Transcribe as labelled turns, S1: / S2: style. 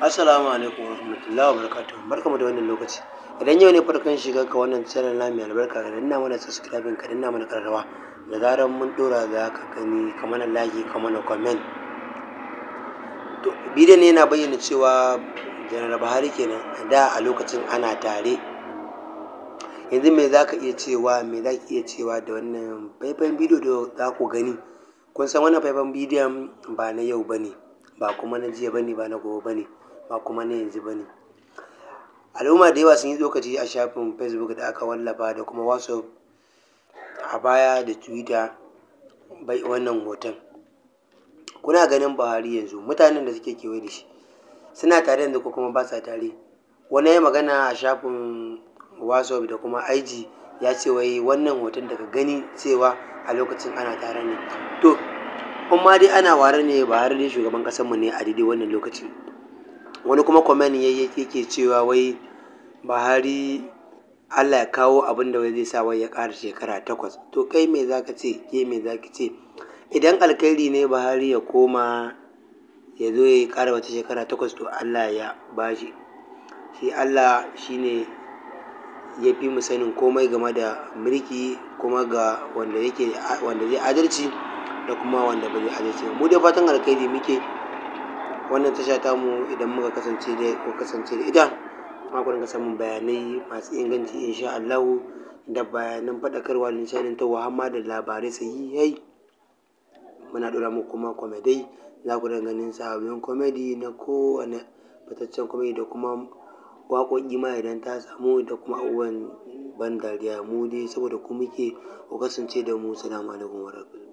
S1: Assalamu alaikum warahmatullahi wabarakatuh. Barkamu da wannan lokaci. Idan yau ne farkon shigar ka wannan channel na mai albarka, ka danna mana subscribing, ka danna mana kararrawa. Da zarar mun dora za ka gani, ka mana like, ka mana comment. To, bidiyon ne yana bayyana cewa Janar Buhari kenan da a lokacin ana tare. Yanzu me za ka iya cewa, me za ki iya cewa da wannan faifan bidiyo da za ku gani? Kun san wannan faifan bidiyon ba na yau ba ne, ba kuma na jiya ba ne, ba na gobe ba ne, ba kuma na yanzu ba ne. Al'umma da yawa sun yi tsokaci a shafin Facebook da aka wallafa da kuma WhatsApp a baya da Twitter bai wannan hoton. Kuna ganin Buhari yanzu, mutanen da suke kewaye da shi suna tare yanzu ko kuma ba sa tare? Wani ya magana a shafin WhatsApp da kuma IG, ya ce wai wannan hoton da ka gani cewa a lokacin ana tare ne. To, in ma dai ana ware ne, Buhari dai shugaban ƙasarmu ne a daidai wannan lokacin. Wani kuma comment yake cewa wai Buhari Allah ya kawo abin da zai sa wai ya ƙara shekara 8. To, kai me za ka ce? Ke me za ki ce? Idan alkhairi ne Buhari ya koma ya zo ya ƙara wata shekara 8, to Allah ya bashi. Shi Allah shi ne ya fi mu sanin komai game da mulki, kuma ga wanda yake wanda zai adalci da kuma wanda ba zai adalci ba. Mu dai fatan alkhairi muke. Wannan tasha tamu, idan muka kasance da ko kasance da ita, za ku dinga samun bayanai masu inganci insha Allahu, da bayanan faɗakarwa da nishaɗantarwa, har ma da labarai sahihai. Muna ɗora muku kuma comedy, za ku dinga ganin sababbin comedy na kowane fitaccen comedy, da kuma waƙoƙi ma idan ta samu, da kuma abubuwan ban dariya. Mu dai saboda ku muke, ku kasance da mu. Salamu alaikum warahmatullahi.